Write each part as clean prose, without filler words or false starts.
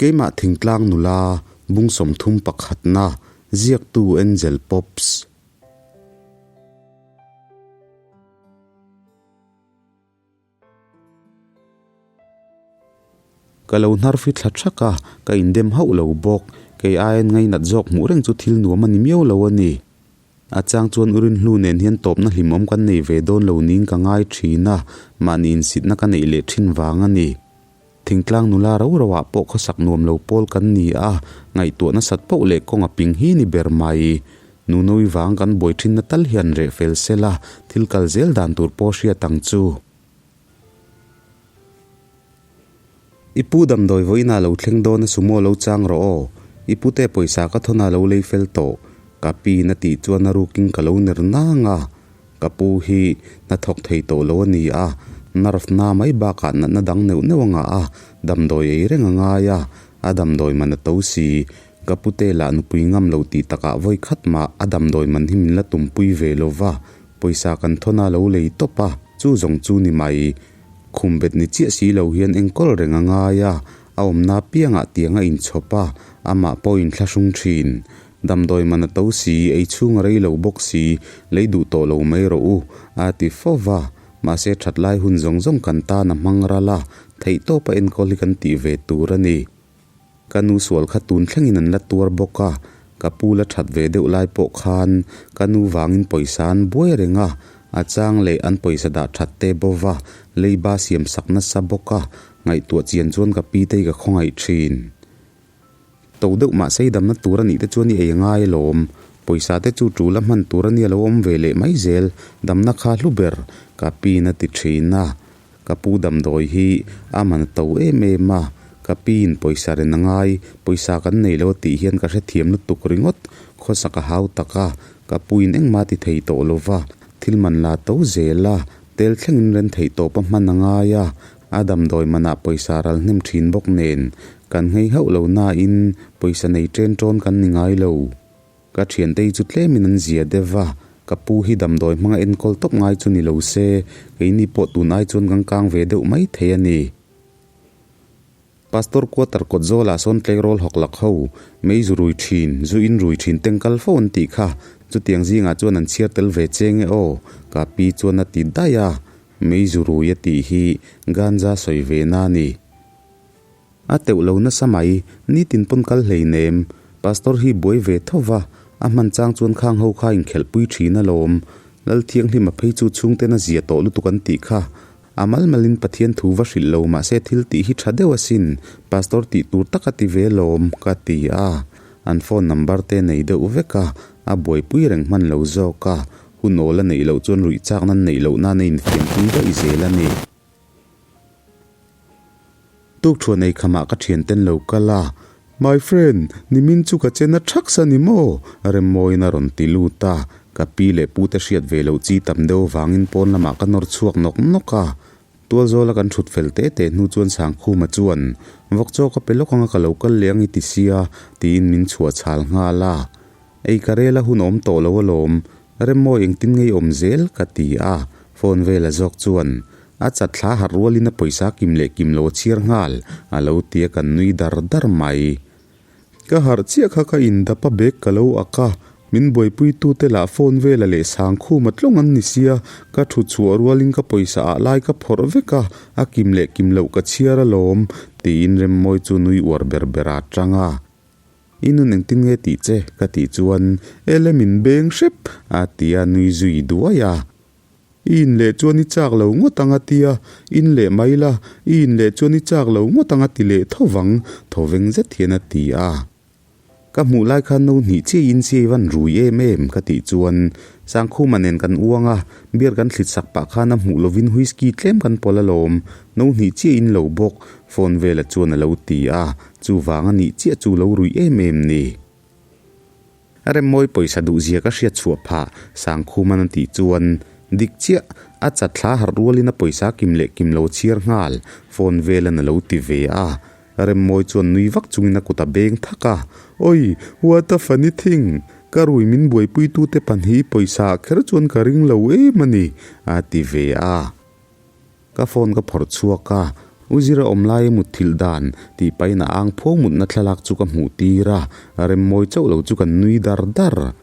Keimah thingtlang nula bung 31 na ziaktu Angel Pops. Ka lo hnar fi thla thak a, ka indem hauh lo bawk. Kei aiin ngainat zawk hmuh reng chu thil nuam a ni miau lo a ni. A chang chuan u Rinhlu nen hian tawpna hlimawm kan nei ve dawn lo niin ka ngai thin a, mahni insitna ka neih leh thin vang a ni. Thingtlang nula rau rau ah pawh khawsak nuam lo pawl kan ni a, ngaihtuah nasat poh leh kawng a ping hi ni ber mai. Nunawi vang kan buai thin na tal hian reh fel sela, thil kal zel dan tur pawh hriat ang chu. I pu damdawi vawiin ah lo thleng dawn a sumo lo chang rawh aw, i pute pawisa ka thawn ah lo lei fel tawh, ka pi in a tih chuan a rukin ka lo ner nang a. Ka pu hi hnathawk thei tawh lo a ni a, nerve na mai bakah natna dang neuh neuh a ngah a, damdawi ei reng a ngai a, a damdawi man a to si. Ka pute lah nupui ngam lo tih takah vawi khat mah a damdawi man hi min la tumpui ve lo va, pawisa kan thawn a lo lei tawp a, chu zawng chu ni mai. Khum bet ni chiah si lo hian enkawl reng a ngai a, a awmna piangah tiang a inchhawp a, amah pawh inthlahrung thin. Damdawi man a to si, ei chhung a rei lo bawk si, lei duh tawh lo mai rawh u, a ti fo va. Mahse that lai hun zawng zawng kan tan a hmang ral a, theih tawpa enkawl hi kan tih ve tur a ni. Ka nu sual kha tun thlengin an la tuar bawk a, ka pu la that ve deuh lai pawh khan ka nu vangin pawisa an buai reng a, a chang leh an pawisa dah that te bo va, leiba siam sak nasa bawk a, ngaihtuah chian chuan ka pi te hi ka khawngaih thin. To deuh mah sei damna tur a nih te chuan i ei ngai alawm. Pawisa te chu tul a hman tur a nia lo awm ve leh mai zel. Damna kha hlu ber, ka piin a ti thin a. Ka pu damdawi hi a man a to em em a. Ka piin pawisa ren a ngai, pawisa kan nei lo a tih hian ka hrethiam lutuk ringawt. Khawsak a hau tak a, ka puin engmah ti thei tawh lo va. Thil man la to zel a, tel thlengin ren theih tawp a hman a ngai a. A damdawi manah pawisa ral hnem thin bawk nen, kan nghei hauh lo nain pawisa nei ṭen ṭawn kan ni ngai lo. Ka thiante hi chu tlemin an zia deuh va, ka pu hi damdawi hmanga enkawl tawp ngai chu ni lo se, keini pawh tun ai chuan kan kang ve deuh mai thei a ni. Pastor quarter kawt zawlah sawn tleirawl hawk lak ho, mei zu rui thin, zu in rui thin teng kal fo an tih kha, chutiang zingah chuan an chhiar tel ve cheng e aw, ka pi chuan a ti daih a. Mei zu rui a tih hi ganja sawi ve na a ni. A teuh lo nasa mai, nitin pawn kal hleinem. Pastor hi buai ve tho va, a hman chang chuan khang ho kha inkhelhpui thin alawm. Lalthianghlima phei chu chhungten a zia tawh lutuk an tih kha. A mal malin Pathian thu va hrilh lo mahse thil tih hi tha deuh asin, Pastor tih tur tak a ti ve lawm, ka ti a. An phone number te nei deuh vek a, a buaipui reng hman lo zawk a. Hun awl a neih loh chuan ruih chak nan neih loh nan a infiam pui daih zel a ni. Tuk thuan ei khamah ka thian ten lo kal a, My friend, nimin chu ka chen a thak sa ni maw? Remmawiin a rawn ti lut a, ka pi leh pu te hriat ve loh chi tam deuh avangin pawn lamah ka nawr chhuak nawk nawk a. Tualzawla kan thut fel teh teh hnu chuan Sangkhuma chuan, Vawk chaw ka pe lawk anga ka lo kal leh ang i ti sia, tiin min chhuah chhal nghal a. Ei ka rel a hun awm tawh lo alawm, Remmawi engtin ngei awm zel? ka ti a, phone vela zawk chuan a chat thla harh rualin a pawisa kim leh kim lo a chhiar nghal, a lo ti a kan nui dar dar mai. Ka harh chiah kha ka indap a bag ka lo ak a, min buaipuitute lah phone vela leh sangkhum a tlawng an ni sia, ka thu chhuah rualin ka pawisa ah lai ka phawrh vek a, a kim leh kim loh ka chhiar alawm, tiin Remmawi chu nui uar ber ber a tang a. I nun engtin nge tih che? ka tih chuan Ele min beng hrep a ti a nui zui duai a. I in leh chuan i chak lo ngawt ang a ti a, in leh mai la, i in leh chuan i chak lo ngawt ang a ti leh tho vang, tho veng zet hian a ti a. Ka hmuh lai khan no hnih chiah in chiai van rui em em ka tih chuan Sangkhuma nen kan uang a, beer kan thlit sak pah khan a hmuh lovin whisky tlem kan pawlh alawm, no hnih chiah in lo bawk, phone vela chuan a lo ti a, Chuvang a nih chiah chu lo ruih em em ni. A remmawi pawisa duh zia ka hriat chhuah phah, Sangkhuman a tih chuan, Dik chiah, a chat thla harh rualin a pawisa kim leh kim lo chhiar nghal, phone velan a lo ti ve a. Remmawi chuan nui vak chungin a kut a beng thak a, Oi, what a funny thing! Ka rui min buaipuitute pahnih pawisa ah kher chuan ka ring lo em a ni, a ti ve a. Ka phone ka phawrh chhuak a, U Zira awm lai a mutthilh dan tih pahin a ang phuau mutna thlalak chu ka hmuh tir a, Remmawi chauh lo chu kan nui dar dar.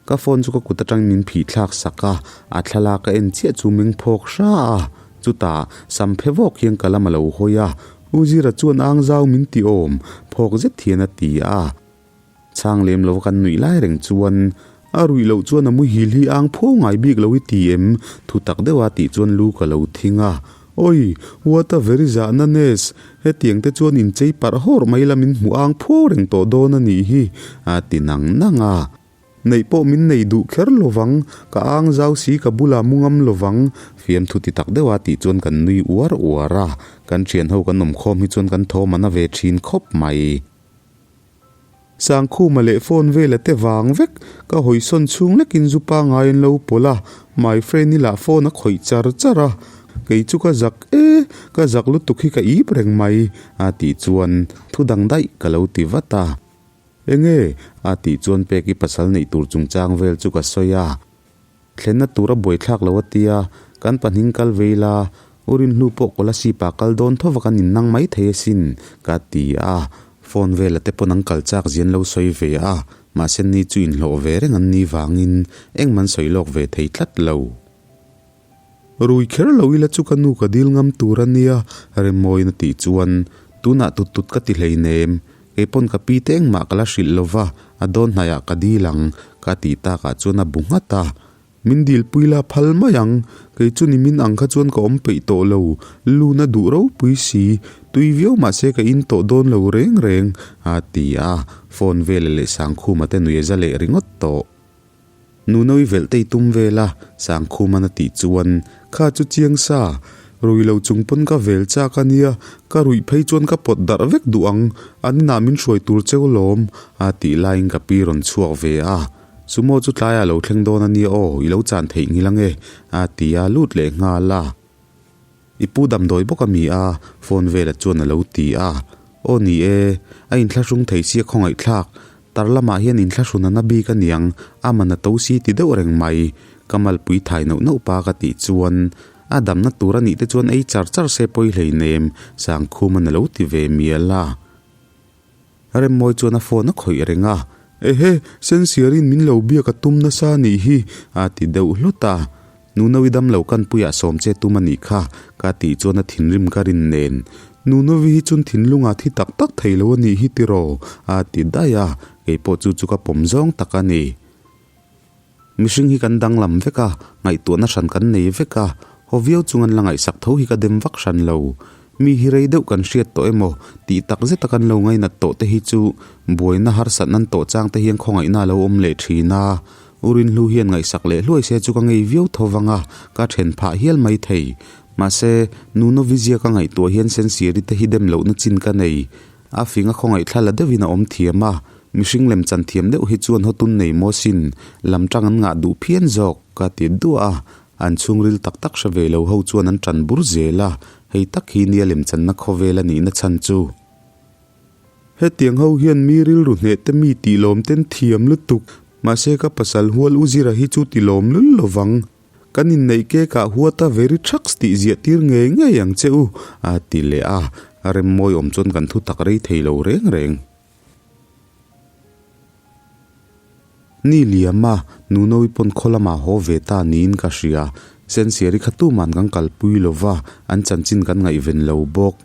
Ka phone chu ka kut atangin min phih thlak sak a, a thlalak a en chiah chu meng phawk hra a, chutah sam phe vawk hian ka lam a lo hawi a, U Zira chuan ang zau min ti awm phawk zet hian a ti a. Chhang lem lova kan nuih lai reng chuan a ruih loh chuan a muhil hi ang phuau ngai bik lo i ti em? Thu tak deuha tih chuan lu ka lo thing a. Oi, what a very zahna ness, hetiang te chuan inchei parh hawr mai la min hmuh ang phuau reng tawh dawn a nih hi, a ti nang nang a. Neih pawh min nei duh kher lovang, ka ang zau si ka bulah mu ngam lovang, fiamthu ti tak deuha tih chuan kan nui uar uar a, kan thianho kan awmkhawm hi chuan kan thawm a na ve thin khawp mai. Sangkhuma leh phone vela te vang vek, ka hawisawn chhung lekin zu pangai an lo pawlh a, my friend-i lah phone a khawih char char a, kei chu ka zak e, ka zak lutuk hi ka ip reng mai, a tih chuan thu dang daih ka lo ti vat a. Enge? a tih chuan peki pasal neih tur chungchang vel chu ka sawi a. Thlenna tur a buaithlak lo a tia, kan pahnih kal vei la, U Rinhlu pawh Kolasib ah kal dawn tho va kan innang mai thei asin, ka ti a. Phone vela te pawn an kal chak zian lo sawi ve a, mahse ni chu inhlawh ve reng an ni vangin engmah an sawi lawk ve thei tlat lo. Rui kher lo ila chu ka nu ka dil ngam tur a nia, Remmawiin a tih chuan tunah tut tut ka ti hleinem, Kei pawn ka pi te engmah ka la hrilh lo va, a dawn hnaiah ka dil ang, ka tih takah chuan a bu nghat a. Min dilpui la phal mai ang, kei chu ni min ang kha chuan ka awm peih tawh lo, lun a duh ropui si, tui viau mah se ka in tawh dawn lo reng reng, a ti a, phone vela leh Sangkhuma te nui a za leh ringawt tawh. Nunawi velh te i tum vel a, Sangkhuman a tih chuan, Kha chu chiang sa, rui lo chung pawn ka vel chak a nia, ka ruih phei chuan ka pawt darh vek duh ang, an inah min hruai tur cheu lawm, a tih laiin ka pi rawn chhuak ve a. Sumo chu tlaiah lo thleng dawn a nia aw, i lo chan theih ngil ange, a ti a, lut leh nghal a. I pu damdawi bawk a mi a, phone velah chuan a lo ti a. Aw ni e, a inthlahrung thei sia khawngaihthlak, tar lamah hian inthlahrun a na bik a niang, a man a to si ti deuh reng mai, ka malpui thai nauh nauh pa ka tih chuan a damna tur a nih te chuan ei char char se pawi hleinem, Sangkhuman a lo ti ve mial a. Remmawi chuan a phone a khawih reng a, Ehe, Sensiarin min lo biak a tum nasa a nih hi, a ti deuh hlawt a. Nunovi damlo kan puiah sawm che tum a nih kha, ka tih chuan a thinrim ka rin nen. Nunovi hi chun thinlungah thi tak tak thei lo a nih hi tiraw, a ti daih a, keipawh chu chu ka pawm zawng tak a ni. Mihring hi kan danglam vek a, ngaihtuahna hran kan nei vek a, haw viau chung an la ngaihsak tho hi ka dem vak hran lo. Mi hi rei deuh kan hriat tawh emaw tih tak zeta kan lo ngainat tawh te hi chu buaina harsat nan tawh chang te hian khawngaihna a lo awm leh thin a. U Rinhlu hian ngaihsak leh hluai se chu ka ngei viau tho vang a, ka then phah hial mai thei. Mahse, Nunovi zia ka ngaihtuah hian Sensiari te hi dem lohna chin ka nei. A fing a khawngaih thla la deuhin a awm thiam a, mihring lem chan thiam deuh hi chuan hawtun nei maw sin, lam tang an ngah duh phian zawk, ka ti duah a, an chhungril tak tak hre ve lo ho chuan an tan bur zel a, hei tak hi nia lem channa khawvel a nihna chhan chu. Hetiang ho hian mi rilru hneh te mi tih lawm ten thiam lutuk, mahse ka pasal hual u zira hi chu ti lawm lul lovang. Kan inneih cake ah huat a very trucks tih ziah tir ngei ngei ang che u, a ti leh a, Remmawi awm chuan kan thu tak rei thei lo reng reng. Ni liam a, Nunovi pawn khaw lamah haw ve ta niin ka hria. Sensiari kha tuman kan kalpui lo va, an chanchin kan ngaihven lo bawk.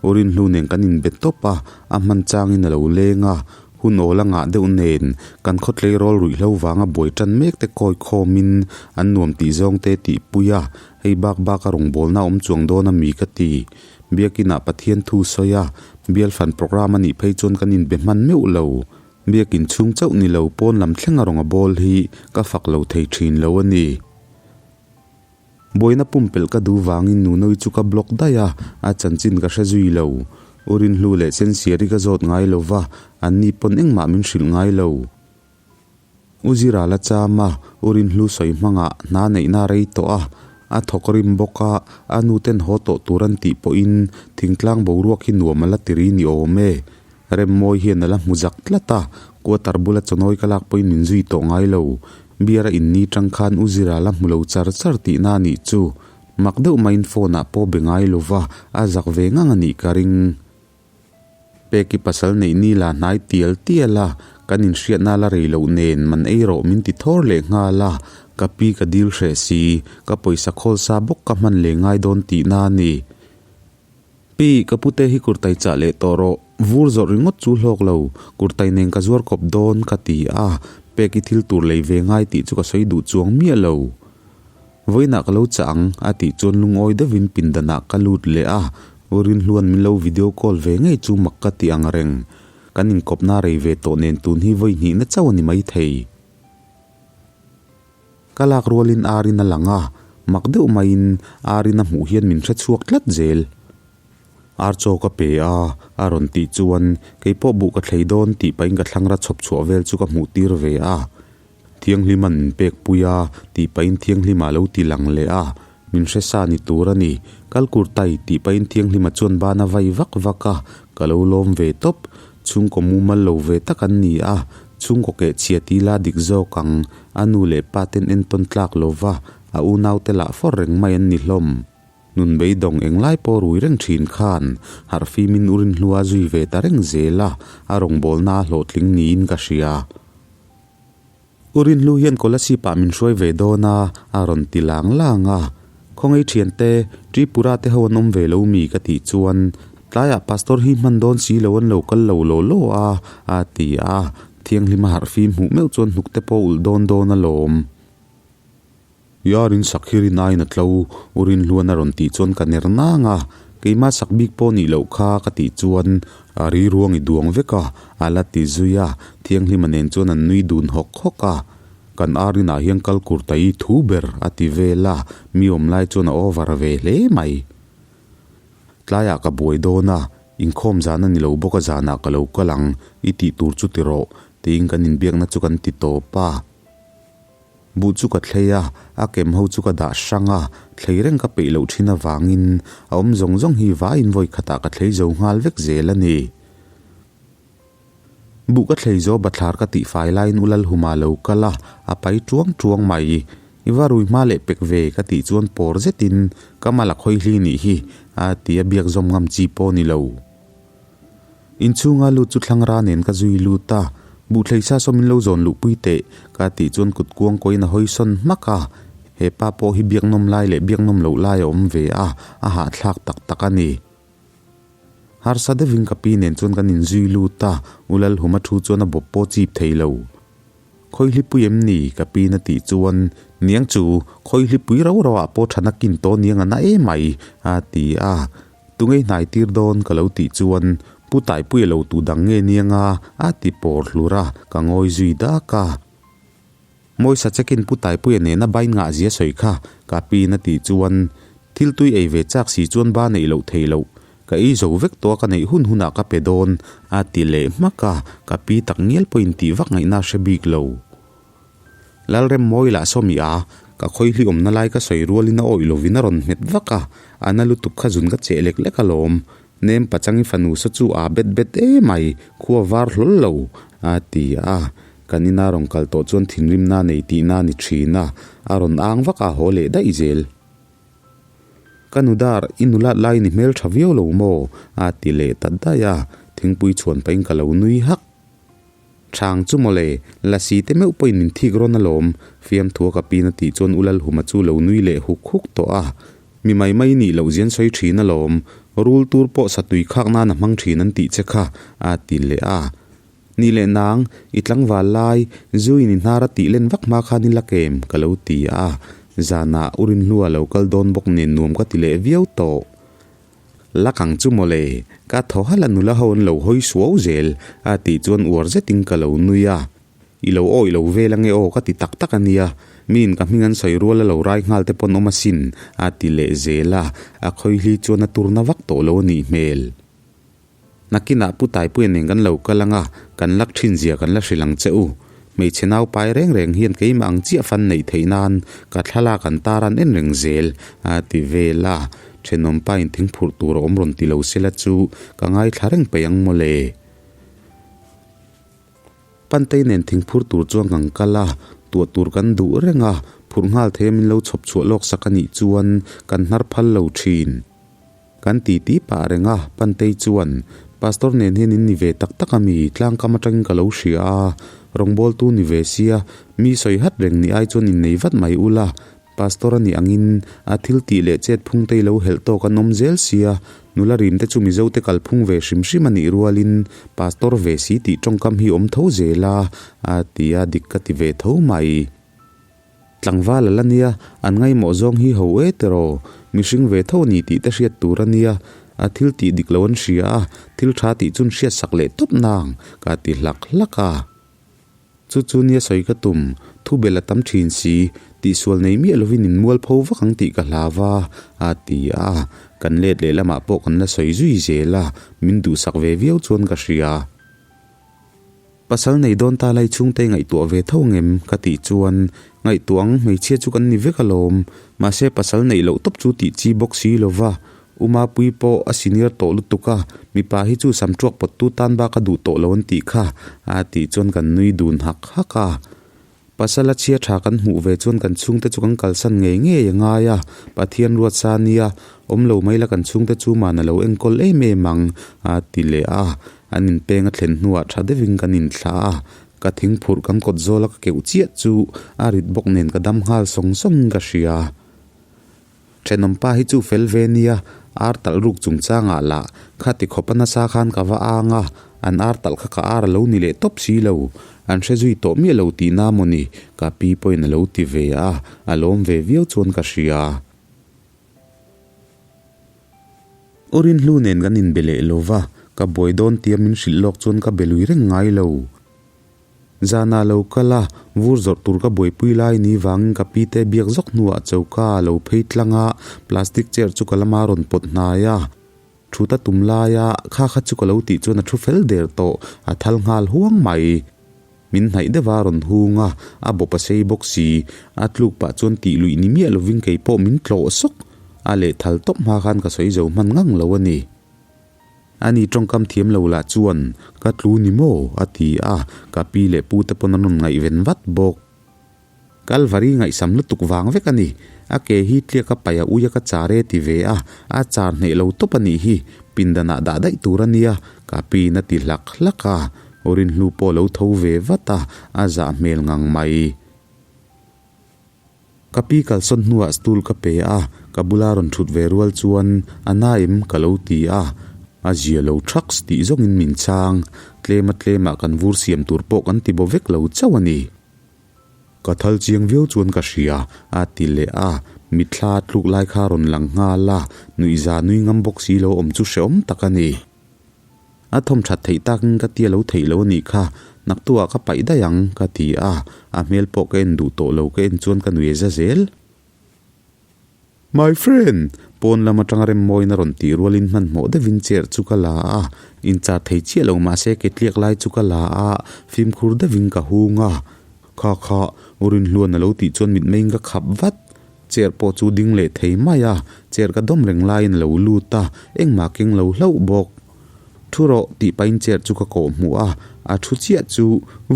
Urinhlu nen kan inbe tawp a, a hman changin a lo leng a, hun awl a ngah deuh nen kan khaw tleirawl ruihhlo vanga buai tan mek te kawi khawmin an nuam tih zawng te tih pui a, hei bak bak a rawngbawlna awm chuang dawn a mi ka ti. Biakinah Pathian thu sawi a, bial fan programme a nih phei chuan kan inbe hman meuh lo. Biakin chhung chauh ni lo pawn lam thleng a rawng a bawl hi ka fak lo thei thin lo a ni. Buaina pumpelh ka duh vangin Nunoi chu ka block daih a, a chanchin ka hre zui lo. U Rinhlu leh Sensiari ka zawt ngai lo va, anni pawn engmah min hrilh ngai lo. U Zira la cham a, U Rinhlu sawi hmangah hna neihna a rei tawh a, a thawk rim bawk a, a nu ten haw tawh tur an tih pawhin thingtlang boruak hi nuam a la ti ri ni awm e. Remmawi hian a la hmu zak tlat a, quarter bula chawnawi ka lak pawhin min zui tawh ngai lo. Beer a in ni tang khan U Zira la hmu lo char char tihna a nih chu. Mak deuh maiin phone ah pawh be ngai lova, a zak ve ngang a nih ka ring. Peki pasal neih ni la hnai tial tial a, kan inhriatna la rei loh nen man ei rawh min ti thawr leh nghal a, ka pi ka dil hreh si, ka pawisa khawl sa bawk ka hman leh ngai dawn tihna a ni. Pi, ka pute hi kurtai chah leh tawh rawh, vur zawrh ringawt chu hlawk lo, kurtai nen ka zuar kawp dawn ka ti a, Peki thil tur lei ve ngai tih chu ka sawi duh chuang miah lo. Vawiinah ka lo chah ang, a tih chuan lungawi deuhin pindanah ka lut leh a, U Rinhluan min lo video call ve ngei chu mak ka ti ang reng. Kan inkawpna rei ve tawh nen tun hi vawi hnihna chauh a ni maithei. Ka lak rualin Arin a lang a, mak deuh maiin Arin a hmuh hian min hrechhuak tlat zel. Ar chaw ka pe a, a rawn tih chuan keipawh buh ka thlei dawn tih pahin ka thlangra chhawp chhuah vel chu ka hmuh tir ve a. Thianghlim an min pek pui a, tih pahin Thianghlima lo ti lang leh a, min hre sa ni tur a ni. Kal kur tai, tih pahin Thianghlima chuan ban a vai vak vak a, ka lo lawm ve tawp. Chhungkaw mumal lo ve tak an ni a, chhungkaw kehchhia ti la dik zawk ang, a nu leh pa ten entawn tlak lo va, a unaute lah fawr reng mai an ni hlawm. Nun beidawng englai pawh rui reng thin khan harhfimin u Rinhlua zui ve ta reng zel a, a rawngbawlna a hlawhtling niin ka hria. U Rinhlu hian Kolasib ah min hruai ve dawn a, a rawn ti lang lang a. Khawngaih thiante, Tripura te ho an awm ve lo mi ka tih chuan, tlaiah Pastor hi hman dawn si lo an lo kal lo law law a, a ti a. Thianghlima harhfim hmuh meuh chuan hnuk te pawh ulh dawn dawn alawm. Yarin sak hi rin aiin a tlo, U Rinhluan a rawn tih chuan ka ner nang a, keimah sak bik pawh nih loh kha ka tih chuan a ri ruang i duang vek a, a la ti zui a, Thianghlima nen chuan an nui dun hawk hawk a, kan ar inah hian kal kur ta i thu ber a ti vel a, mi awm lai chuan a over ve hle mai. Tlaiah ka buai dawn a, inkhawm zan a ni lo bawk a zanah ka lo kal ang, i tih tur chu ti rawh, tiin kan inbiakna chu kan ti tawp a. Buh chu ka thlei a, a kem ho chu ka dah hrang a, thlei reng ka peih loh thin avangin a awm zawng zawng hi vaiin vawi khatah ka thlei zo nghal vek zel a ni. Buh ka thlei zo bathlar ka tih fai laiin U Lalhuma lo kal a, a pai tuang tuang mai. I va rui hma leh pek ve ka tih chuan pawr zetin ka mal a khawi hli nih hi a ti a biak zawm ngam chi pawh ni lo. Inchhunga lut chu thlangra nen ka zui lut a, Buhthleisa saw min lo zawn luhpui teh, ka tih chuan kut kuang kawiin a hawi sawn hmak a. He pa pawh hi biaknawm lai leh biaknawm loh lai a awm ve a, a hahthlak tak tak a ni. Harsa deuhin ka pi nen chuan kan inzui lut a, U Lalhuma thu chuan a bawp pawh chip thei lo. Khawihlipui em ni? ka pin a tih chuan, Niang chu, khawihlipui rau rau ah pawh thana kin tawh niang a na em mai, a ti a. Tungei hnai tir dawn ka lo tih chuan, Pu Taipui a lo tu dang nge niang a? a ti pawr hlur a, ka ngawi zui dak a. Mawisa chekin Pu Taipuia nena bain ngah zia sawi kha, ka pin a tih chuan, Thil tui ei ve chak si chuan ba neih loh theih loh, Ka ei zo vek tawh a ka neih hun hunah ka pe dawn, a ti leh hmak a, ka pi tak ngial pawhin tih vak ngaihna a hre bik lo. Lalremmawi lah sawmi a, ka khawihli awmna lai ka sawi rualin a awih lovin a rawn nghet vak a, a na lutuk kha zun ka cheh lek lek alawm. Nem pachangi fanu saw chu aa bet bet emai, khua var hlawl lo, a ti a. Kan ina rawn kal tawh chuan thinrimna nei tihna a ni thin a, a rawn ang vak a haw leh daih zel. Ka nu dar, i nulat laiin i hmel tha viau lo maw? a ti leh ta daih a, thingpui chhuan pahin ka lo nui hak. Chhang chu mawle, lasi te meuh pawhin min thik rawn alawm, fiamthua ka pin a tih chuan U Lalhuma chu lo nui leh huk huk tawh a. Mi mai mai nih loh zian sawi thin alawm, rul tur pawh satui khak nan a hmang thin an tih che kha, a ti leh a. Ni leh nang, i tlangval lai, zu in i hnar a tih len vak hma khan i la kem, ka lo ti a. Zanah u Rinhlua lo kal dawn bawk nen nuam ka ti leh viau tawh. La kang chu mawle, ka thaw halh a nula ho an lo hawi suau zel, a tih chuan uar zetin ka lo nui a. I lo awih lo vel ange aw ka ti tak tak a nia, miin ka hming an sawi rual a lo rai nghal te pawn awm asin, a ti leh zel a, a khawihli chuan a turna vak tawh lo a nih hmel. Nakinah Pu Taipuia nen kan lo kal ang a, kan lak thin zia kan la hrilh ang che u. Hmeichhe naupai reng reng hian keimah ang chiah fan neih theih nan ka thlalak an tar an en reng zel, a ti vel a. Thenawmpa in thing phurh tur a awm rawn ti lo sela chu ka ngaithla reng peih ang mawle. Pantei nen thing phur tur chuan kan kal a, tuah tur kan duh reng a. Phurh nghal thei a min lo chhawp chhuah lawk sak a nih chuan kan hnar phal lo thin. Kan ti ti pah reng a, Pantei chuan, Pastor nen hian in ni ve tak tak a mi, tlangkam atangin ka lo hria a, rawngbawltu ni ve sia, mi sawi hat reng ni ai chuan innei vat mai ula, Pastor a nih angin a thil tih leh chet phung te i lo helh tawk an awm zel sia, nula rim te chu Mizo te kalphung ve hrim hrim a nih rualin Pastor ve si tih tawngkam hi awm tho zel a, a ti a, dik ka ti ve tho mai. Tlangval a la nia, an ngaihmawh zawng hi ho e tiraw, mihring ve tho a ni tih te hriat tur a nia, a thil tih dik lo an hria a, thil tha tih chun hriat sak leh tawp nang, ka ti hlak hlak a. Chu chu nia sawi ka tum, thu bel a tam thin si, tihsual nei miah lovin in mual pho vak ang tih ka hlau a, a ti a, kan let leh lamah pawh kan la sawi zui zel a, min duhsak ve viau chuan ka hria. Pasal nei dawn ta lai chhungte ngaihtuah ve tho ngem ka tih chuan ngaihtuah ang hmeichhia chu kan ni vek alawm, mahse pasal neih loh tawp chu tih chi bawk si lova, U Mapui pawh a senior tawh lutuk a, mipa hi chu sam tuak pawt tu tan bak a duh tawh lo an tih kha, a tih chuan kan nui dun hak hak a. Pasal a chhia tha kan hmuh ve chuan kan chhungte chu kan kalsan ngei ngei a ngai a, Pathian ruat sa nia, awm lo mai la kan chhungte chu man a lo enkawl em em ang, a ti leh a. An inpeng a thlen hnuah tha deuhin kan inthlah a, ka thing phurh kan kawt zawl a ka keuh chiah chu a rit bawk nen ka dam nghal sawng sawngin ka hria. Thenawmpa hi chu fel ve nia, ar talh ruk chungchangah lah khati khawp a nasa khan ka va ang a, an ar talh kha ka ar a lo ni leh tawp si lo, an hre zui tawh miah lo tihna maw ni, ka pi pawhin a lo ti ve a, a lawm ve viau chuan ka hria. U Rinhlu nen kan inbe leh lo va, ka buai dawn tia min hrilh lawk chuan ka be lui reng ngai lo. Zanah lo kal a, vur zawrh tur ka buaipui lai ni vangin ka pi te biak zawk hnuah choka a lo phei tlang a, plastic chair chu ka lama rawn pawt hnai a. Thut a tum laia kha kha chu ka lo tih chuan a thu fel der tawh, a thal nghal huang mai. Min hnaih deuh a rawn hung a, a bawp a sei bawk si, a tluk pah chuan tih luih ni miah lovin kei pawh min tlawh sawk. A lehthal tawp hma khan ka sawi zo hman ngang lo a ni. Ani tawngkam thiam lo lah chuan, Ka tlu ni maw? a ti a, ka pi leh pu te pawn an rawn ngaihven vat bawk. Kalvari ngaihsam lutuk vang vek a ni. A ke hi tliak a paih a ui a ka char e ti ve a, a char hneh lo tawp a nih hi, pindanah dah daih tur a nia, ka piin a ti hlak hlak a, Rinhlu pawh a lo tho ve vat a, a zah hmel ngang mai. Ka pi kalsawn hnuah stool ka pe a, ka bula rawn thut ve rual chuan a naim ka lo ti a, a zia lo thaks tih zawngin min chhang, tlema tlemah kan vur siam tur pawh kan ti baw vek lo chauh a ni. Ka thal chiang viau chuan ka hria, a ti leh a, mitthla tluk lai kha rawn lang nghal a, nuihza nui ngam bawk si lo awm chu hrehawm tak a ni. A thawm that theih takin ka tia lo theih lo a nih kha, naktuah ka paih daih ang, ka ti a, a hmel pawh ka en duh tawh lo ka en chuan ka nui za zel. My friend! Pawn lam atanga remmawin a rawn tih rualin hmanhmawh deuhin chair chu ka la a, inchar thei chiah lo mahse ke tliak lai chu ka la a, fimkhur deuhin ka hung a. Kha kha, U Rinhluan a lo tih chuan mitmeiin ka khap vat. Chair pawh chu ding leh thei mai a, chair ka dawm reng laiin a lo lut a, engmah keng lo hlauh bawk. Thu rawh tih pahin chair chu ka kawh hmuh a, a thu chiah chu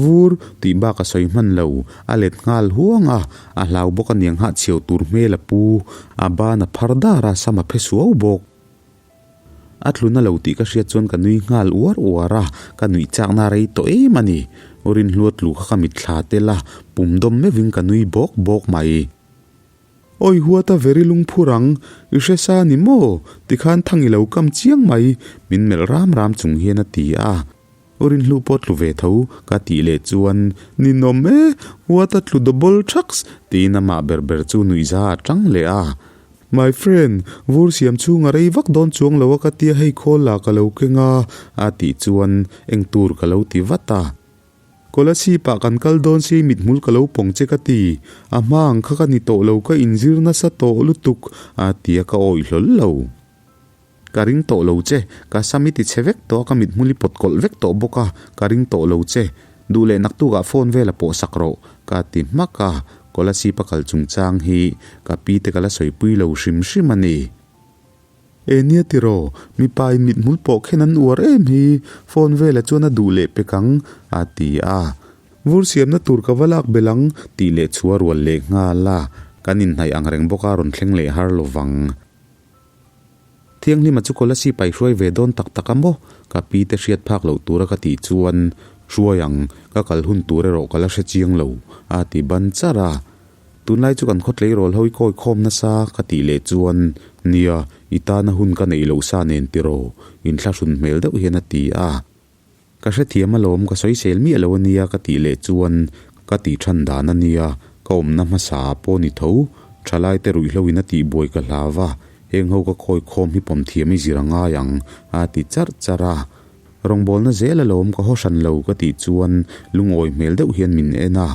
vur tih bak a sawi hman lo, a let nghal huang a, a hlau bawk aniang hahchhiau tur hmel a pu, a ban a phar dar a, sam a phe suau bawk. A tlun a lo tih ka hriat chuan ka nui nghal uar uar a, ka nuih chakna a rei tawh em a ni. Aw Rinhlua tlu kha ka mitthla tel a, pum dawm meuhin ka nui bawk bawk mai. Awi huat a veri lungphur ang, i hre sa ni maw? Tikhan thang i lo kam chiang mai, min melh ram ram chung hian a ti a. Aw Rinhlu pawh tlu ve tho, ka tih leh chuan, Ninawm e, huat a tlu double thaks, tiin amah ber ber chu nuihza a tang leh a. My friend, vur siam chhung a rei vak dawn chuang lo a ka tia hei khawl lah ka lo keng a, a tih chuan eng tur ka lo ti vat a. Kolasib ah kan kal dawn si mithmul ka lo pawng che ka ti, a hma ang kha ka ni tawh lo ka inzir nasa tawh lutuk, a ti a ka awih hlawl lo. Ka ring tawh lo che, ka sam i ti chhe vek tawh a ka mithmul i pawt kawlh vek tawh bawk a, ka ring tawh lo che. Duh leh naktukah phone vel a pawh sak rawh, ka ti hmak a, Kolasib a kal chungchang hi ka pi te ka la sawipui lo hrim hrim a ni. E nia tiraw, mipa in mithmul pawh khen an uar em hi, phone vela chuan a duh leh pek ang, a ti a. Vur siamna tur ka va lak belh ang tih leh chu a rual leh nghal a, kan inhnaih ang reng bawk a rawn thleng leh har lo vang. Thianghlima chu Kolasib pai hruai ve dawn tak tak a maw? Ka pi te hriat phak loh tura ka tih chuan, Hruai ang, ka kal hun tur erawh ka la hre chiang lo, a ti ban char a. Tunlai chu kan khawtlei rawl ho i kawi khawm nasa ka tih leh chuan, Nia, i tana hun ka neih loh sa nen tiraw? Inthlahrun hmel deuh hian a ti a. Ka hrethiam alawm, ka sawisel miah lo ania ka tih leh chuan ka tih than dan ania, ka awmna hmasa ah pawh ni tho, thalai te ruihhlo in a tih buai ka hlau va, heng ho ka khawi khawm hi pawm thiam i zir a ngai ang a ti charh charh a. Rawngbawlna zel alawm ka haw hran lo ka tih chuan lungawi hmel deuh hian min en a,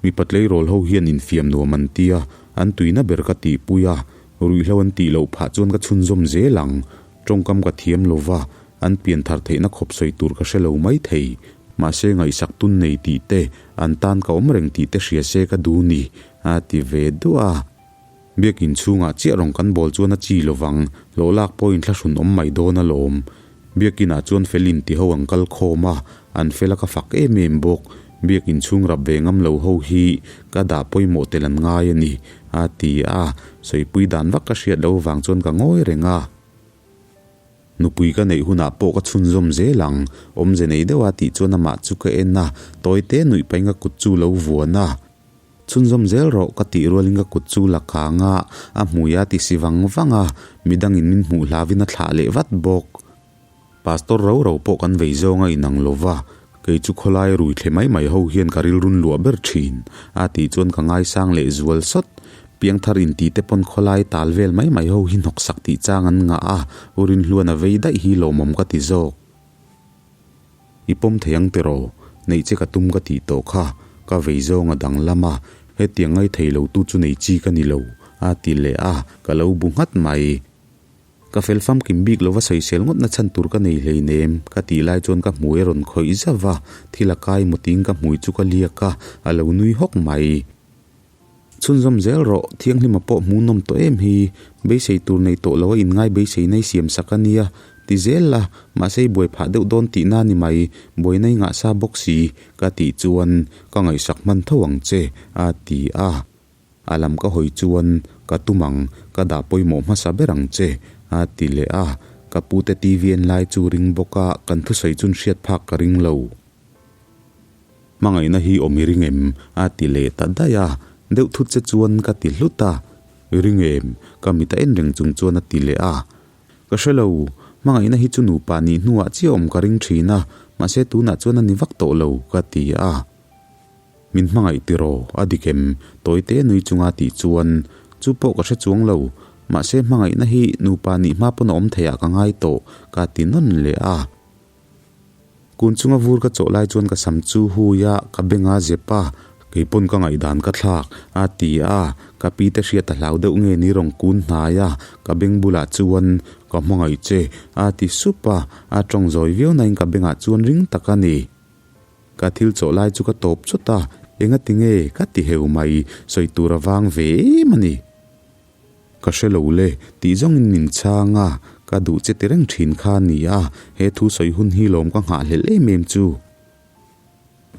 mipa tleirawl ho hian infiam nuam an tia, an tuina ber ka tihpui a, ruihhlo an tih loh phah chuan ka chhunzawm zel ang. Tawngkam ka thiam lo va, an pian thar theihna khawp sawi tur ka hre lo mai thei. Mahse ngaihsak tun nei tih te, an tan ka awm reng tih te hria se ka duh ni, a ti ve duah a. Biakin chhungah chiah rawng kan bawl chuan a chi lo vang, hlawh lak pawhin thlahrun awm mai dawn alawm. Biakinah chuan fel inti ho an kal khawm a, an fel a ka fak em em bawk. Biakin chhung rap ve ngam lo ho hi ka dah pawimawh tel an ngai a ni, a ti a. Sawipui dan vak ka hriat loh vang chuan ka ngawi reng a. Nupui ka neih hunah pawh ka chhunzawm zel ang, awmze nei deuha tih chuan amah chu ka en a, tawite nuih pahin ka kut chu lo vuan a. Chhunzawm zel rawh ka tih rualin ka kut chu la kang a, a hmui a ti si vang vang a, midangin min hmuh hlauvin a thlah leh vat bawk. Pastor ro ro pawh kan vei zawng a inang lo va, kei chu khawlai rui thle mai mai ho hian ka rilrun luah ber thin, a tih chuan ka ngaisang leh zual sawt. Piangthar inti te pawn khawlai tal vel mai mai ho hi hnawksak tih chang an ngah a, u Rinhluan a vei daih hi lawmawm ka ti zawk. I pawm thei ang tiraw? Neih che ka tum ka tih tawh kha, ka vei zawng a danglam a, hetiang ngai thei lo tu chu nei chi ka ni lo, a ti leh a, ka lo bu nghat mai. Ka fel famkim bik lova sawisel ngawt na chhan tur ka nei hleinem, ka tih lai chuan ka hmui a rawn khawih zauh a, thil a kai maw tiin ka hmui chu ka liak a, a lo nui hawk mai. Chhunzawm zel rawh, Thianghlima pawh hmuhnawm tawh em hi, beisei tur nei tawh lo a inngai beisei nai siam sak a nia, ti zel la, mahse i buai phah deuh dawn tihna a ni mai, buaina i ngah sa bawk si, ka tih chuan ka ngaihsak hman tho ang che, a ti a. A lam ka hawi chuan ka tum ang, ka dah pawimawh hmasa ber ang che, a ti leh a, ka pute TV en lai chu ring bawk a, kan thusawi chun hriat phak ka ring lo. Hmangaihna hi awm i ring em? a ti leh ta daih a, deuh thut che chuan ka ti hlut a, I ring em? ka mit a en reng chung chuan a ti leh a, Ka hre lo, hmangaihna hi chu nupa nih hnuah chiah awm ka ring thin a, mahse tunah chuan a ni vak tawh lo, ka ti a. Min hmangaih tiraw? a dik em? Tawite nui chunga tih chuan, Chu pawh ka hre chuang lo, mahse hmangaihna hi nupa nih hma pawn a awm theiah ka ngai tawh, ka ti nawn leh a. Kun chunga vur ka chawh lai chuan ka sam chu hui a, ka beng a zep a, kei pawn ka ngaihdan ka thlak a ti a, ka pi te hriat a hlau deuh nge ni rawn kun hnai a, ka beng bulah chuan ka hmangaih che a ti sup a, a tawng zawi viau nain ka bengah chuan ring tak a ni. Ka thil chawh lai chu ka tawp chawt a, engati nge ka ti heu mai, sawi tur a vang ve em a ni. Ka hre lo le, tih zawngin min chhang a, ka duh che ti reng thin kha a ni a, he thu sawi hun hi lawm ka nghahhlelh em em chu.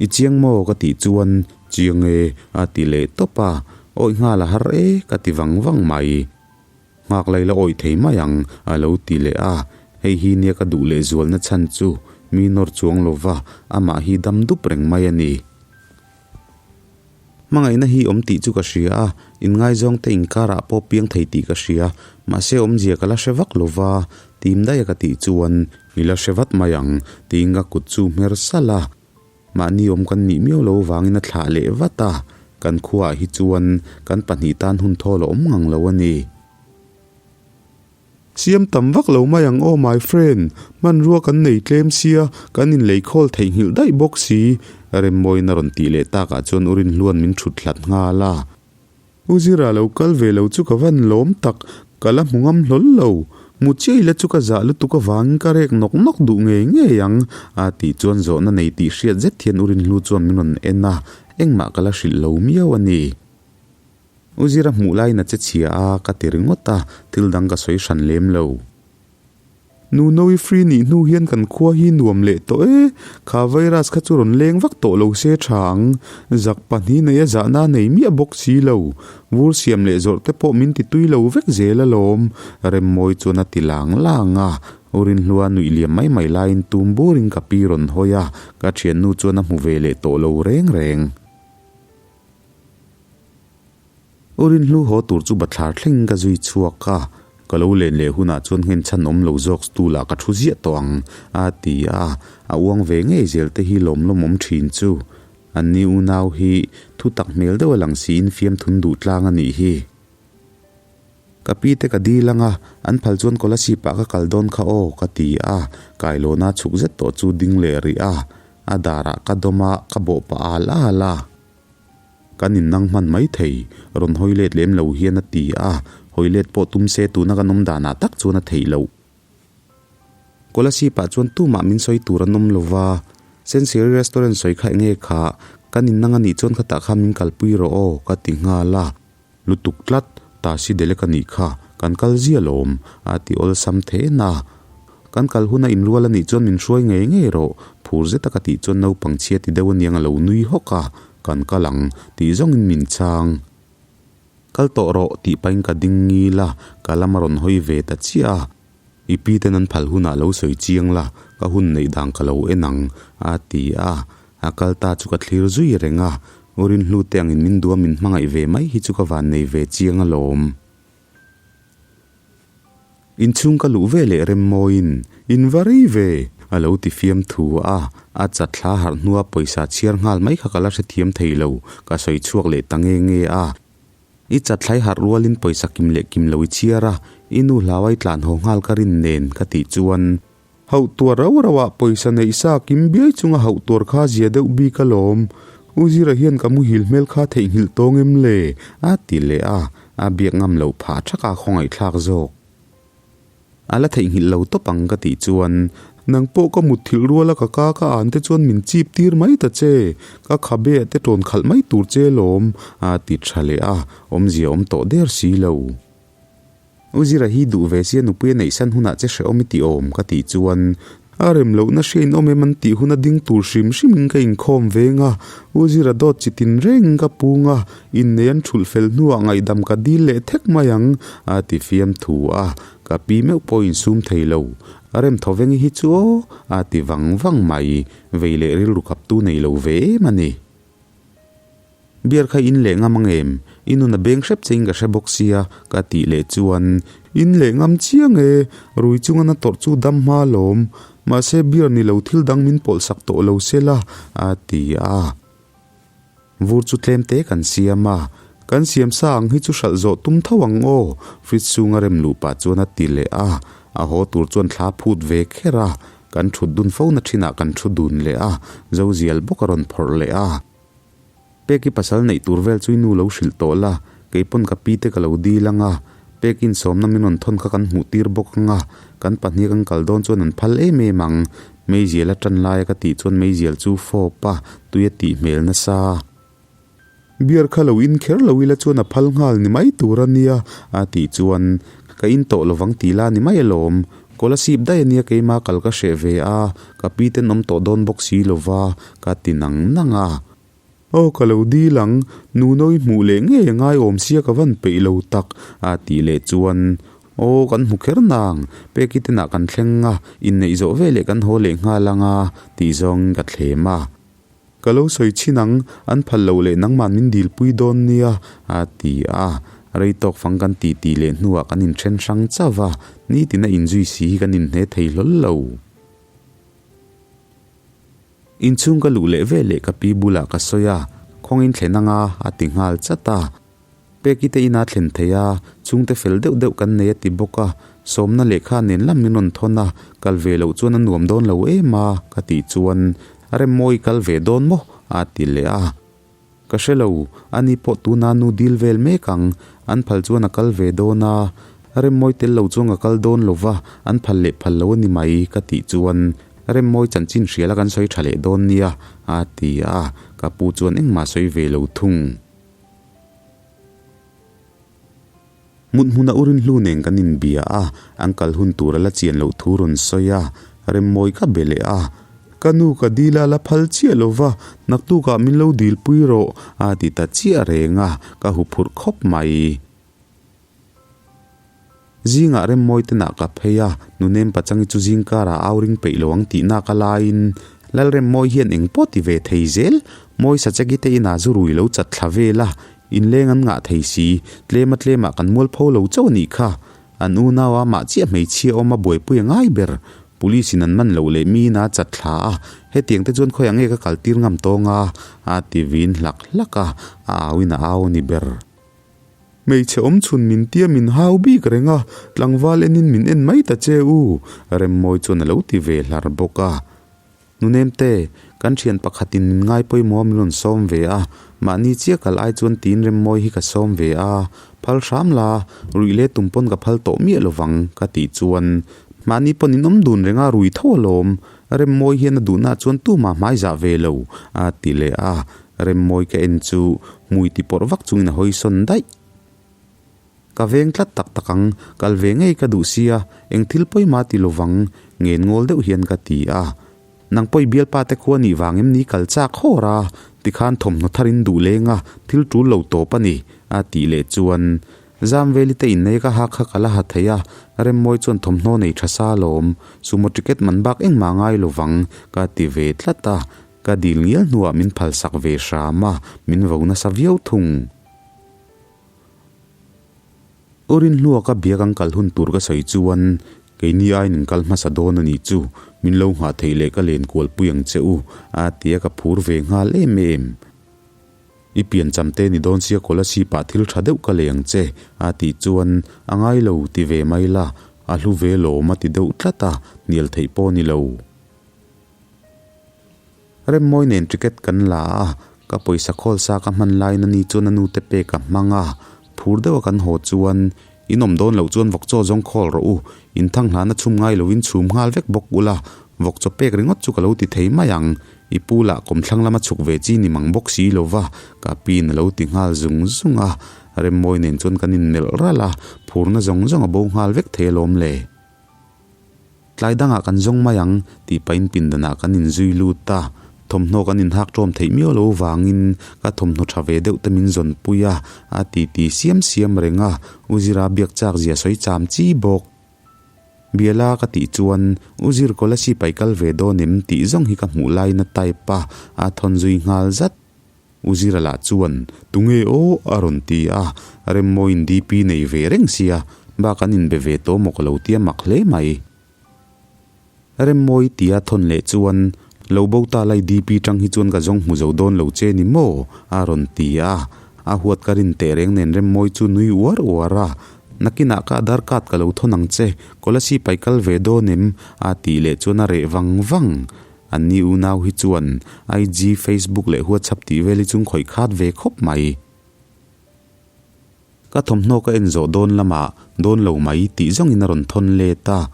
I chiang maw ka tih chuan, Chiang e, a ti leh tawp a, awih nghal a har e ka ti vang vang mai. Nghak lai la awih thei mai ang, a lo ti leh a, hei hi nia ka duh leh zualna chhan chu, mi nawr chuang lova, amah hi dam dup reng mai a ni. Hmangaihna hi awm tih chu ka hria a, inngaizawng te inkarah pawh piang thei tih ka hria, mahse awmzia ka la hre vak lo va, tim daih a ka tih chuan i la hre vat mai ang, tiin ka kut chu hmer salh a. Mahni awm kan nih miau lo vangin a thlah leh vat a, kan khuaah hi chuan kan pahnih tan hun thawl a awm ngang lo a ni. Siam tam vak lo mai ang aw my friend, hmanrua kan nei tlem sia, kan inleikhawl theihnghilh daih bawk si, Remmawiin a rawn tih leh takah chuan U Rinhluan min thut hlat nghal a. U Zira lo kal ve lo chu ka van lawm tak, ka la hmu ngam hlawl lo. Hmu chiah ila chu ka zah lutuk avangin ka rek nawk nawk duh ngei ngei ang, a tih chuan zawhna nei tih hriat zet hian U Rinhlu chuan min rawn en a, engmah ka la hrilh lo miau a ni. U Zira hmuh laiin a che chhia a, ka ti ringawt a, thil dang ka sawi hran lem lo. Nuno-i free nih hnu hian kan khua hi nuam leh tawh e, kha virus kha chu rawn leng vak tawh lo se tha ang. Zak pahnih nei a zahna nei miah bawk si lo. Vur siam leh zawrh te pawh min ti tui lo vek zel alawm, Remmawi chuan a ti lang lang a. U Rinhlua nuih liam mai mai laiin tum burin ka pi rawn hawi a, ka thiannu chuan a hmu ve leh tawh lo reng reng. U Rinhlu haw tur chu bathlar thleng ka zui chhuak a, ka lo len leh hunah chuan nghen chhan awm lo zawk stool ah ka thu ziah tawh ang, a ti a, a uang ve ngei zel te hi lawmlawm awm thin chu. An ni unau hi thu tak hmel deuh a lang siin fiamthun duh tlang a nih hi. Ka pi te ka dil ang a, an phal chuan Kolasib ah ka kal dawn kha aw, ka ti a, kailawna chhuk zet tawh chu ding leh rih a, a darah ka dawm a, ka bawh pah al al a. Kan innang hman mai thei, rawn hawi let lem lo hian a ti a, hawi let pawh tum se tuna kan awm danah tak chuan a theih loh. Kolasib ah chuan tumah min sawi tur an awm lo va, Sensiari restaurant sawi kha enge kha, kan innang a nih chuan khatah khan min kalpui rawh aw ka ti nghal a. Lutuk tlat, ta si delek a nih kha, kan kal zia lawm, a ti awlsam then a. Kan kal huna inrual a nih chuan min hruai ngei ngei rawh, phur zeta ka tih chuan naupang chhia ti deuh aniang a lo nui hawk a, kan kal ang, tih zawngin min chhang. Kal tawh rawh, tih pahin ka ding ngil a, ka lam a rawn hawi ve ta chiah a. I pi ten an phal hunah lo sawi chiang la, ka hun neih dan ka lo en ang, a ti a. A kal ta chu ka thlir zui reng a, U Rinhlu te angin min duha min hmangaih ve mai hi chu ka van nei ve chiang alawm. Inchhung ka luh ve leh Remmawiin, In va rei ve! a lo ti fiam thu a, a chatthla harh hnua pawisa chhiar nghal mai kha ka la hrethiam thei lo, ka sawi chhuak leh ta nge nge a. I chathlai harh rualin pawisa kim leh kim lo i chhiar a, i nu hlau a i tlan haw nghal ka rin nen ka tih chuan, Hauh tuar rau rau ah pawisa neih sa kim biai chunga hauh tuar kha zia deuh bik alawm, U Zira hian ka muhil hmel kha theihnghilh tawng em le? a ti leh a, a biak ngam loh phah thak a khawngaihthlak zawk. A la theihnghilh lo tawp ang ka tih chuan, Nang pawh ka mutthilh rual a ka ka ka an te chuan min chip tir mai ta che, ka khabe ah te tawn khalh mai tur che lawm, a ti tha leh a, awmzia awm tawh der si lo. U Zira hi duh ve sia nupui a neih san hunah che hrehawm i ti awm ka tih chuan, A rem lohna hria in awm em an tih huna ding tur hrim hrimin ka inkhawm veng a, U Zira dawt chi tin rengin ka pung a, innei an thulh fel hnuah ngaihdam ka dil leh thek mai ang, a ti fiam thu a, ka pi meuh pawh insum thei lo. A rem thaw vengi hi chu aw, a ti vang vang mai, vei leh rilru kaptu nei lo ve em a ni. Beer kha in leh ngam ang em? I nun a beng hrep che in ka hre bawk sia, ka tih leh chuan, In leh ngam chiang e, rui chunga na tawrh chu dam hma lawm. Mahse beer ni lo thil dang min pawlh sak tawh lo se la, a ti a. Vur chu tlem te kan siam a, kan siam sa ang hi chu hralh zawh tum tho ang aw, fridge chhunga rem luh pah chuan a ti leh a. A haw tur chuan thla phut ve kher a, kan thut dun fo na thinah kan thu dun leh a, Zozial bawk a rawn phawrh leh a. Peki pasal neih tur vel chu i nu lo hrilh tawh la, kei pawn ka pi te ka lo dil ang a, Pekin sawmna min rawn thawn kha kan hmuh tir bawk ang a, kan pahnih kan kal dawn chuan an phal em em ang. Meizial a tan laia ka tih chuan meizial chu fawp a, tui a tih hmel nasa. Beer kha lo in kher lo ila chuan a phal nghal ni mai tur a nia, a tih chuan, Ka in tawh lovang tih la ni mai alawm. Kolasib daih a nia keima kal ka hreh ve a, ka pi ten awm tawh dawn bawk si lova, ka ti nang nang a. Aw ka lo dil ang, nu nawi hmuh leh ngei a ngai awm sia ka van peih lo tak, a tih leh chuan, Aw kan hmu kher nang, peki tenah kan thleng a, inneih zawh veleh kan haw leh nghal ang a, tih zawngin ka thlem a. Ka lo sawi chhin ang, an phal loh leh nangmah min dilpui dawn nia, a ti a. Rei tawk fang kan ti tih leh hnuah kan inthen hrang chauh va, nitin a inzui si hi kan inhne thei hlawl lo. Inchhung ka luh leh veleh ka pi bulah ka sawi a, khawngin thlen anga, a ti nghal chat a. Peki te ina thlen thei a, chhungte fel deuh deuh kan nei a ti bawk a, sawmna lehkha nen lam min rawn thawn a, kal ve loh chuan a nuam dawn lo em a, ka tih chuan, A rem mawi kal ve dawn maw? a ti leh a. Ka hre lo, ani pawh tuna nu dil vel mek ang, an phal chuan a kal ve dawn a, a rem mawi tel lo chuan ka kal dawn lo va, an phal leh phal lo a ni mai, ka tih chuan, A rem mawi chanchin hrial a kan sawi tha leh dawn nia, a ti a, ka pu chuan engmah sawi ve lo thung. Mut hmuna u Rinhlu nen kan inbia a, an kal hun tur a la chian loh thu rawn sawi a, Remmawi ka be leh a. Ka nu ka dil a la phal chiah lo va, naktukah min lo dilpui rawh a ti ta chiah reng a, ka huphurh khawp mai. Zingah Remmawi te nah ka phei a, Nunem Pachangi chu zing karah au ring peih lo ang tih nak a laiin Lalremmawi hian eng pawh ti ve thei zel, Mawi Sachegi te inah zu rui lo chat thla vel a, inleng an ngah thei si, tlema tlemah kan mualpho lo chauh a nih kha. An unau a mah chiah hmeichhia awm a buaipui a ngai ber. Police in an man loh leh miin a chat thla a, hetiang te chuan khawiah nge ka kaltir ngam tawng a, a ti vin hlak hlak a, a auin a au a ni ber. Hmeichhe awm chhun min tia min hau bik reng a, tlangval enin min en mai ta che u, Remmawi chuan a lo ti ve hlar bawk a. Nunemte, kan thian pakhatin min ngai pawimawh a min rawn sawm ve a, mahni chiah kal ai chuan tiin Remmawi hi ka sawm ve a, phal hram la, ruih leh tum pawn ka phal tawh miah lovang, ka tih chuan mahni pawn in awm dun reng a, rui tho alawm, Remmawi hian a duhnaah chuan tumah hmai zah ve lo, a ti leh a. Remmawi ka en chu hmui ti pawrh vak chungin a hawi sawn daih. Ka veng tlat tak tak ang, kal ve ngei ka duh sia, eng thil pawimah ti lovang, ngen ngawl deuh hian ka ti a. Nang pawh i bialpa te khua nih vang em ni kal chak hawr a, tikhan thawmhnaw thar in duh leng a, thil tul lo tawp a ni, a tih leh chuan Zamveli te innei ka ha kha ka la ha thei a, Remmawi chuan thawmhnaw nei tha sa alawm, sumo ticket man bak engmah ngai lovang, ka ti ve tlat a. Ka dil ngial hnuah min phalsak ve hram a, min vo nasa viau thung. U Rinhlua ka biak ang kal hun tur ka sawi chuan keini aiin in kal hmasa dawn a nih chu, min lo nghah theih leh ka len kual pui ang che u, a ti a ka phur ve nghal em em. I piancham te ni dawn sia Kolasib ah thil tha deuh ka lei ang che, a tih chuan a ngai lo ti ve mai la, a hlu ve lawm a ti deuh tlat a, hnial theih pawh a ni lo. Remmawi nen ticket kan la a, ka pawisa khawl sa ka hman laiin ani chuan a nute pek a hmang a, phur deuha kan haw chuan in awm dawn loh chuan vawkchaw zawng khawl rawh u, in thang hlana chhum ngai loin chhum nghal vek bawk ula, vawkchaw pek ringawt chu ka lo ti thei mai ang, i pu lah kawmthlang lama chhuk ve chi ni mang bawk si lova, ka piin a lo ti nghal zung zung a, Remmawi nen chuan kan inmelh ralh a, phurna zawng zawng a bo nghal vek thei alawm le. Tlai dangah kan zawng mai ang tih pahin pindanah kan inzui lut a, thawmhnaw kan inhak ṭawm theih miau lo vangin ka thawmhnaw ṭha ve deuh te min zawnpui a, a titi siam siam reng a, U Zira biak chak zia sawi cham chi bawk. Biala ka tih chuan U Zir Kolasib ai kal ve dawn em tih zawng hi ka hmuh laiin a type a, a thawn zui nghal zat. U Zira lah chuan, Tunge aw? a rawn ti a, Remmawiin DP nei ve reng sia, bak an inbe ve tawh maw ka lo tia mak hle mai. Remmawi tia thawn leh chuan, Lo bo ta lai DP tang hi chuan ka zawng hmu zo dawn lo che ni maw? a rawn ti a, a huat ka rin teh reng nen Remmawi chu nui uar uar a, Nakinah ka Aadhaar card ka lo thawn ang che, Kolasib ai kal ve dawn em? a tih leh chuan a reh vang vang. An ni unau hi chuan IG, Facebook leh WhatsApp tih vel hi chung khawih khat ve khawp mai. Ka thawmhnaw ka en zawh dawn lamah dawn lo mai tih zawngin a rawn thawn let a.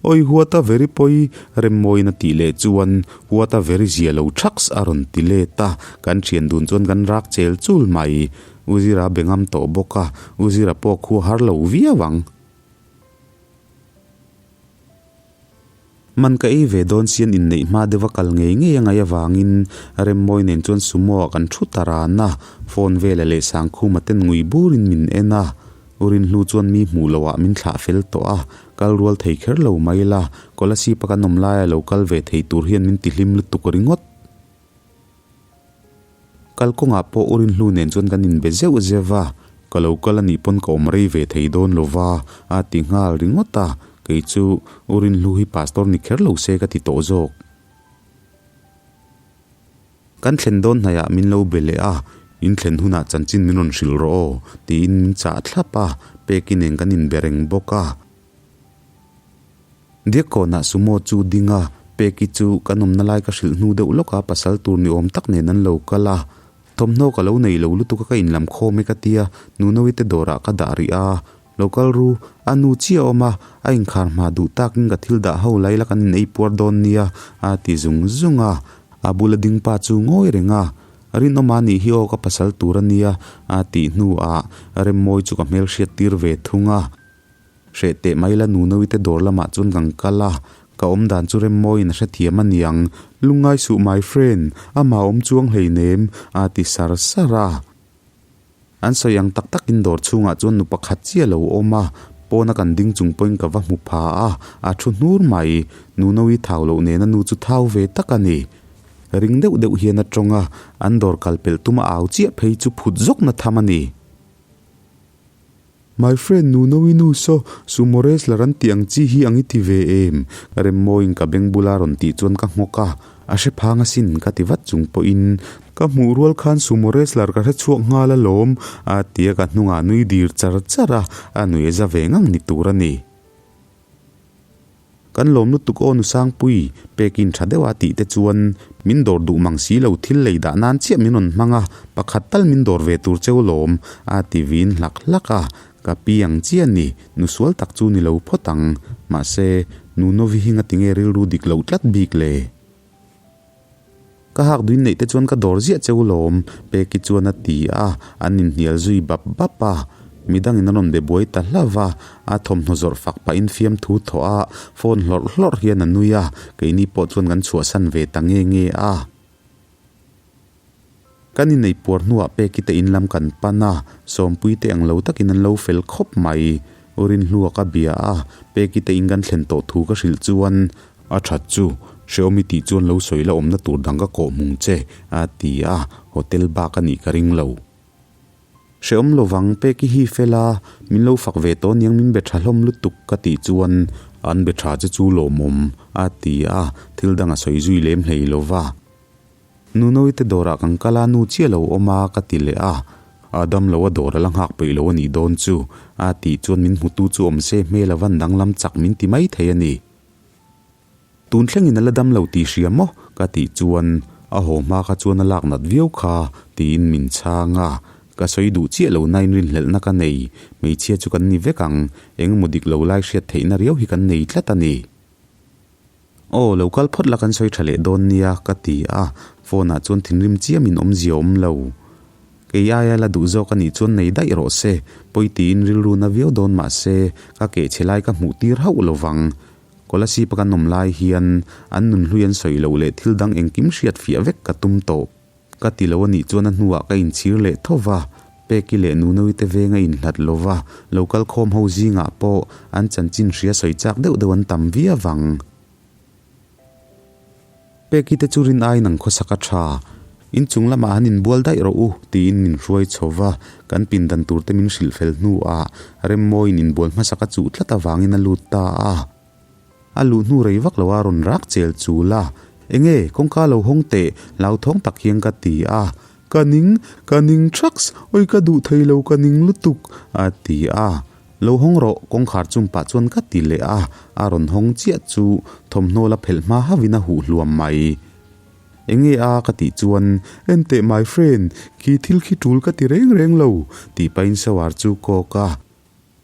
Awi huata very pawi Remmawiin a tih leh chuan huata very zia lo thaks a rawn ti let a, kan thian dun chuan kan rak chel chul mai. U Zira be ngam tawh bawk a, U Zira pawh khua har lo viau ang. Man ka ei ve dawn sian inneih hma deuha kal ngei ngei a ngaih avangin Remmawi nen chuan sumo ah kan thu ta ran a, phone vela leh Sangkhuma ten ngui burin min en a. U Rinhlu chuan mi hmuh loh ah min thlah fel tawh a, kal rual thei kher lo mai la, Kolasib a kan awm laia lo kal ve thei tur hian min tihlim lutuk ringawt. Kalkawngah pawh U Rinhlu nen chuan kan inbe zeuh zeuh a, ka lo kal anih pawn ka awm rei ve thei dawn lo va, a ti nghal ringawt a, kei chu U Rinhlu hi pastor ni kher lo se ka ti tawh zawk. Kan thlen dawn hnaihah min lo be leh a, in thlen hunah chanchin min rawn hrilh rawh aw, tiin min chah thlap a, Peki nen kan inbe reng bawk a. Diakkawnah sumo chu ding a, Peki chu kan awmna lai ka hrilh hnu deuh lawk a, pasal tur ni awm tak nen an lo kal a. Thawmhnaw ka lo nei lo lutuk a ka inlam khawm e ka tia, Nunoite dawrah ka dah rih a. Lo kal ru, a nu chiah a awm a, a inkhar hma duh takin ka thil dah ho lai la kan in ei puar dawn nia, a ti zung zung a. A bula ding pa chu ngawi reng a. Rinawma nih hi aw ka pasal tur a nia a tih hnuah Remmawi chu ka hmelhriat tir ve thung a. Hreh teh mai la Nunoite dawr lamah chuan kan kal a, ka awm dan chu Remmawiin a hrethiam a niang. Lungngai suh my friend, amah awm chuang hleinem a ti sar sar a. An sawi ang tak takin dawr chhungah chuan nu pakhat chiah a lo awm a, pawna kan ding chung pawhin ka va hmu pha a, a thu hnur mai. Nunoii thau loh nena nu chu thau ve tak a ni. Ring deuh deuh hian a tawng a, an dawr kal pelh tuma au chiah phei chu phut zawkna tham a ni. My friend Nunoii nu saw sumo wrestler an tih ang chi hi ang i ti ve em? Remmawiin ka beng bula rawn tih chuan ka nghawk a, a hre phang asin ka ti vat chung pawhin ka hmuh rual khan sumo wrestler ka hre chhuak nghal alawm a ti a ka hnungah nui dir char char a, a nui a za ve ngang ni tur a ni. Kan lawm lutuk aw nu Sangpui, pekin tha deuh a tih te chuan min dawr duh mang si lo thil lei dah nan chiah min rawn hmang a, pakhat tal min dawr ve tur cheu lawm a ti vin hlak hlak a, ka pi ang chiah ni, nu sual tak chu ni lo phawt ang, mahse nu Novi hi ngatinge rilru dik loh tlat bik le? Ka hak duin neih te chuan ka dawr ziah cheu lawm, Peki chuan a ti a, an inhnial zui bap bap a. Midangin an rawn be buai ta hlauh va, a thawmhnaw zawrh fak pahin fiamthu thawh a, phone hlawrh hlawrh hian a nui a, keini pawh chuan kan chhuahsan ve ta nge nge a. Kan inei puar hnuah Peki te in lam kan pan a, Sawmpui te ang lo takin an lo fel khawp mai. U Rinhlua ka bia a, Peki te in kan thlen tawh thu ka hrilh chuan A that chu, hrehawm i tih chuan lo sawi la awmna tur dang ka kawh hmung che, a ti a, hotel bak a nih ka ring lo. Hrehawm lovang, Peki hi fel a, min lo fak ve tawh aniang min be tha hlawm lutuk ka tih chuan an be tha che chu lawmawm, a ti a, thil dang a sawi zui lem hlei lo va. Nunoite dawrah kan kal a, nu chiah lo awm a, ka ti leh a. A dam lo a dawr a la nghak peih lo a nih dawn chu, a tih chuan min hmutu chu awm se hmel a van danglam chak min ti mai thei a ni. Tun thlengin a la dam lo tih hria maw? ka tih chuan a haw hma kha chuan a lak nat viau kha tiin min chhang a. Ka sawi duh chiah lo nain rinhlelhna ka nei, hmeichhia chu kan ni vek ang, engemaw dik lo lai hriat theihna riau hi kan nei tlat a ni. Aw, lo kal phawt la kan sawi tha leh dawn nia ka ti a, phone ah chuan thinrim chiamin awmzia awm lo. Kei aia la duh zawk a nih chuan nei daih rawh se, pawi tiin rilru na viau dawn mah se, ka keh chhe lai ka hmuh tir hauh lo vang. Kolasib a kan awm lai hian an nunhlui an sawi loh leh thil dang engkim hriat fiah vek ka tum tawh. Ka ti lo a nih chuan a hnuah ka inchhir leh tho va, Peki leh Nunoite te veng a inhlat lo va, lo kal khawm ho zingah pawh an chanchin hria sawi chak deuh deuh an tam viau ang. Peki te chu rin aiin an khawsak a tha. Inchung lamah han inbual daih rawh u, tiin min hruai chho va, kan pindan tur te min hrilh fel hnuah Remmawiin inbual hmasak a chuh tlat avangin a lut ta a. A luh hnu rei vak lo a rawn rak chel chul a, Enge, kawngka lo hawng teh, hlauthawng tak hian ka ti a. Ka ning, ka ning thaks, awi ka duh thei lo, ka ning lutuk, a ti a. Lo hawng rawh, kawngkhar chum pah chuan ka ti leh a, a rawn hawng chiah chu thawmhnaw la phelh hma hauhin a huh hluam mai. Enge a ka tih chuan, Enteh my friend, khi thil khi tul ka ti reng reng lo, tih pahin shower chu kawk a.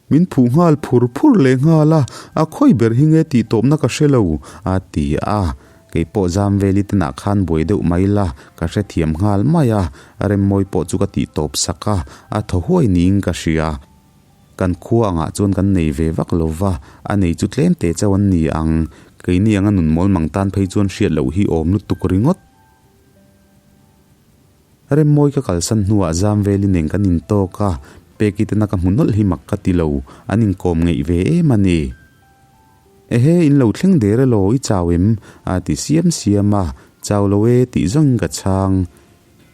Min phuh nghal phur phur leh nghal a, a khawi ber hi nge tih tawpna ka hre lo, a ti a. Kei pawh zam veli te nah khan buai deuh mai la, ka hrethiam nghal mai a, Remmawi pawh chu ka tih tawp sak a, a thaw huai niin ka hria. Kan khua angah chuan kan nei ve vak lo va, a nei chu tlem te chauh an ni ang. Keini anga nun mawl mang tan phei chuan hriat loh hi awm lutuk ringawt. Remmawi ka kalsan hnuah zam velin eng kan intawk a, Peki tena ka hmu nawlh hi mak ka ti lo, an inkawm ngeih ve em a ni. Ehe, in lo thleng der elaw, i chau em? a ti siam siam a, Chau lo e tih zawngin ka chhang.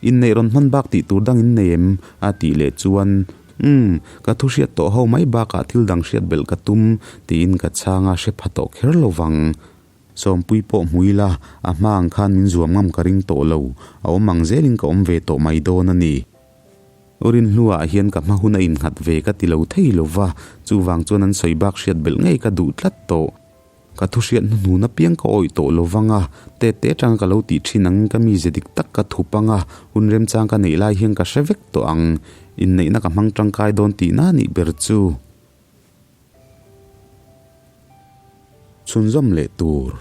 Inneih rawn hman bak tih tur dang in nei em? a tih leh chuan, Umm, ka thu hriat tawh ho mai bakah thil dang hriat belh ka tum, tiin ka chhang a, hre pha tawh kher lo vang. Sawmpui pawh hmu ila, a hma ang khan min zuam ngam ka ring tawh lo, a awm ang zelin ka awm ve tawh mai dawn a ni. Rinhluaah hian ka hma hun a innghat ve ka ti lo thei lo va, chuvang chuan an sawi bak hriat belh ngei ka duh tlat tawh. Ka thu hriat hnuhnun apiang ka awih tawh lo vang a, tete atanga ka lo tih thin angin ka mize dik tak ka thup ang a, hun remchang ka neih lai hian ka hre vek tawh ang. Inneihna ka hmang tangkai dawn tihna a nih ber chu. Chhunzawm leh tur.